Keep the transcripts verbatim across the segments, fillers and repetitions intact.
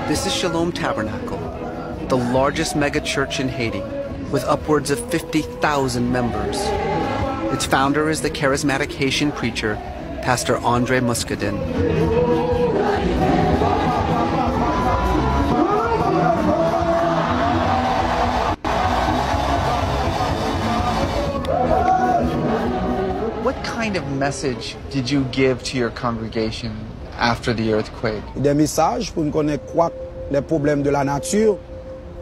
This is Shalom Tabernacle, the largest megachurch in Haiti, with upwards of fifty thousand members. Its founder is the charismatic Haitian preacher, Pastor Andre Muscadin. What kind of message did you give to your congregation after the earthquake? Des messages pou n konnen kwak les problèmes de la nature.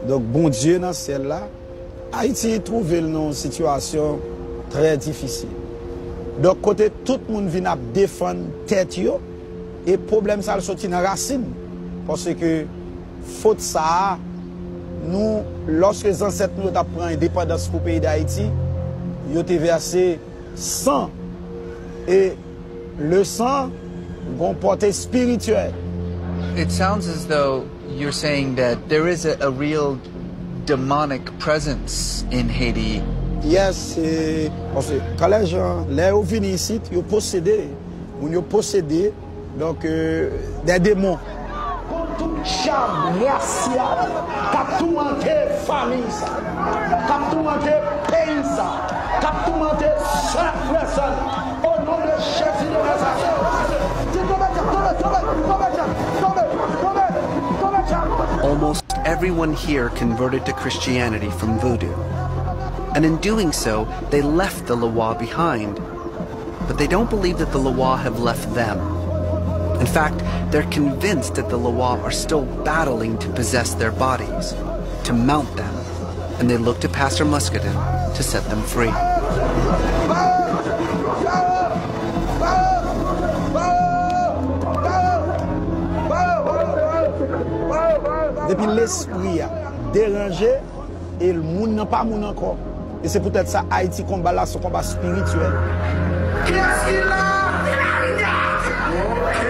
Donk, Bondye nan syèl la, Ayiti twouve l nan yon sitiyasyon trè difisil. Donk, kote tout moun vin ap defann tèt yo, e pwoblèm sa a soti nan rasin. Paske fot sa a, nou, lòske zansèt nou yo t ap pran endepandans pou peyi Dayiti, yo te vèse san. E le san gon pòte espirityèl. It sounds as though you're saying that there is a, a real demonic presence in Haiti. Yes, e, paske kan lè jan, lè yo vini isit, yo posede, moun yo posede, donk, euh, des démons. Kont tout dyab rasyal k ap toumante fanmi sa, k ap toumante peyi sa, k ap toumante sè frè sè nou. O non de Jezi de Nazareth. Di tonbe dyab, tonbe, tonbe, tonbe dyab, tonbe, tonbe, tonbe dyab. Almost everyone here converted to Christianity from voodoo. And in doing so, they left the Loa behind. But they don't believe that the Loa have left them. In fact, they're convinced that the Loa are still battling to possess their bodies, to mount them, and they look to Pastor Muscadin to set them free. Depi lespri a deranje, e moun nan pa moun ankò. E se poutèt sa Ayiti konba la se yon konba espirityèl. Kiyès ki la? Ok.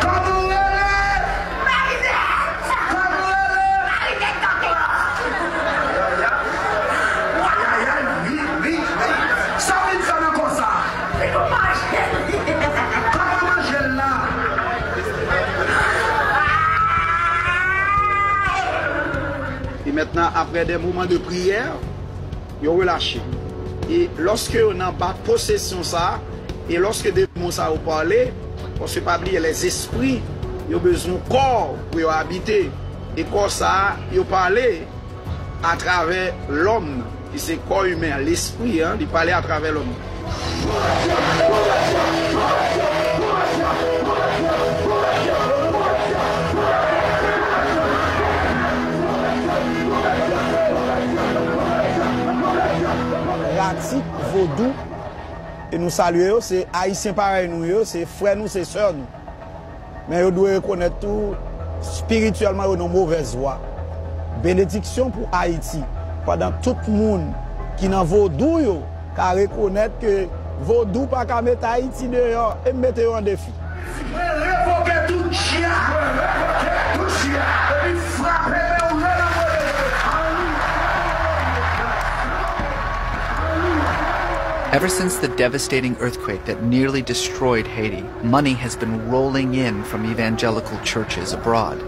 Kòman w rele? Kòman w rele? Ayayay, wi, wi, wi. Sa w vin fè nan kò sa? Kòman manje l la? E mentnan, apre de moman de priyè, yo relache. E lòske yo nan ba posesyon sa a, e lòske demon sa yo pale, paske pa bliye, lèzespri, yo bezwen kò pou yo abite. E kò sa a, yo pale atravè lòm nan, ki se kò imen an, lespri an, li pale atravè lòm nan. Pratik vodou, e nou salye yo, se Ayisyen parèy nou yo, se frè nou, se sè nou. Men yo dwe rekonèt tou, espirityèlman, yo nan movèz vwa. Benediksyon pou Ayiti, pandan tout moun ki nan vodou yo ka rekonèt ke vodou pa ka met Ayiti deyò, e m mete yo an defi. Mwen revoke tout djab. Mwen revoke tout djab. Epi frape men w lè nan mwen. Ever since the devastating earthquake that nearly destroyed Haiti, money has been rolling in from evangelical churches abroad.